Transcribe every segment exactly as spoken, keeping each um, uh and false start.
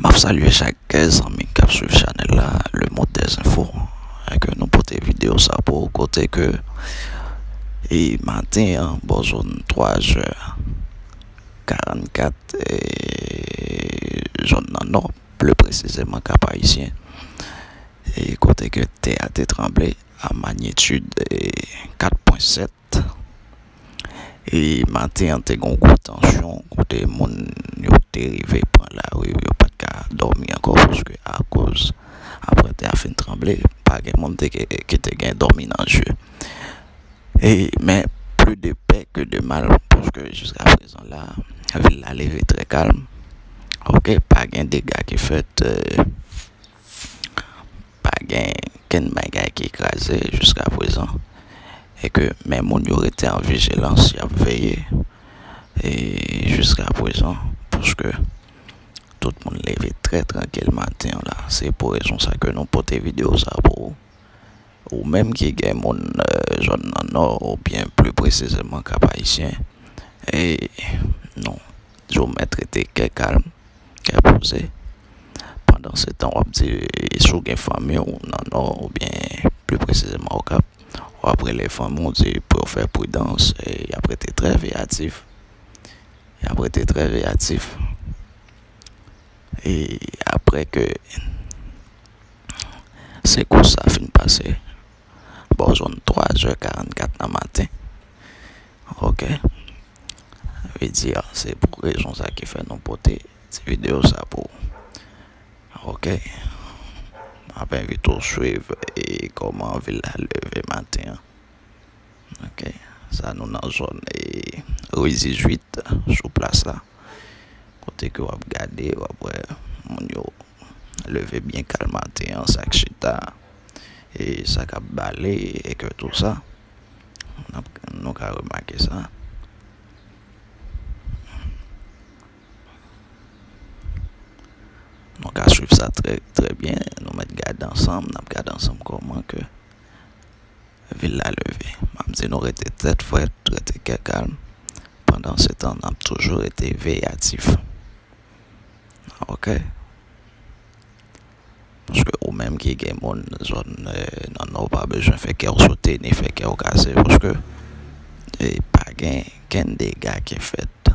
M ap salye chak zanmi k ap swiv chanèl la, Le Monde des Infos, ke nou pote videyo sa pou ou, kote ke e maten an, bò zòn twa zè karannkat, e zòn nan Nò, pli presizeman Kap Ayisyen, e kote ke tè a te tranble a manyitid, e, kat pwen sèt. E maten an te gen yon gwo tansyon kote moun yo te rive pran lari, yo pa t ka dòmi ankò, paske akoz apre tè a fin tranble, pa gen moun te, ki te gen dòmi nan je. E, men, pli de pè ke de mal, paske jiska prezan la, vil la leve trè kalm. Ok, pa gen dega ki fèt, e, pa gen kenn bagay ki kraze jiska prezan. E ke, men moun yo rete an vijilans, y ap veye, e jiska prezan, paske tout moun leve trè trankil maten an la. Se pou rezon sa ke nou pote videyo sa pou ou. Ou menm ki gen moun, e, zòn nan Nò, oubyen pli presizeman Kap Ayisyen, e nou di w mèt rete kè kalm, kè poze. Pandan se tan, w ap di, si w gen fanmi w nan Nò, oubyen pli presizeman Okap, w ap rele fanmi w, di pou yo fè pridans, e y ap rete trè veyatif. Y ap rete trè veyatif. E apre ke sekous sa fin pase, bò zòn twa zè karannkat nan maten. Ok. Vle di, se pou rezon sa ki fè nou pote ti videyo sa pou ou. Ok. M ap envite w swiv e kòman vil la leve maten an. Ok. Sa nou nan zòn, e, ri dizuit sou plas la. Kote ke w ap gade, w ap wè moun yo leve byen kalm maten an, sa k chita, e sa k ap bale, e ke tou sa. N ap, nou ka remake sa. Nou ka swiv sa trè, trè byen. Nou mèt gade ansanm, n ap gade ansanm kòman ke vil la leve. M ap di nou rete tèt frèt, rete kè kalm. Pandan se tan, n ap toujou rete veyatif. Ok? Paske ou menm ki gen moun zòn, e, nan Nò, ou pa bezwen fè kè w sote, ni fè kè w kase, paske, e, pa gen kenn dega ki fèt.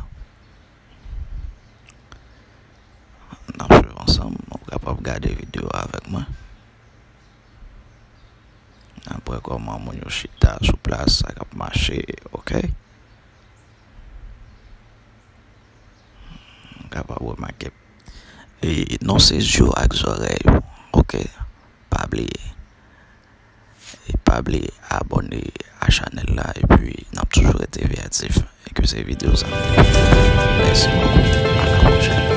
N ap swiv ansanm, ou kapab gade videyo a avèk mwen. Apre kòman moun yo chita sou plas, sa k ap mache, ok? Ou kapab remake. E non, se zye w ak zòrèy ou, ok? Pa bliye. E pa bliye abòne a chanèl la, epi n ap toujou rete veyatif. E ke se videyo sa. Mèsi bokou. A la pwochèn.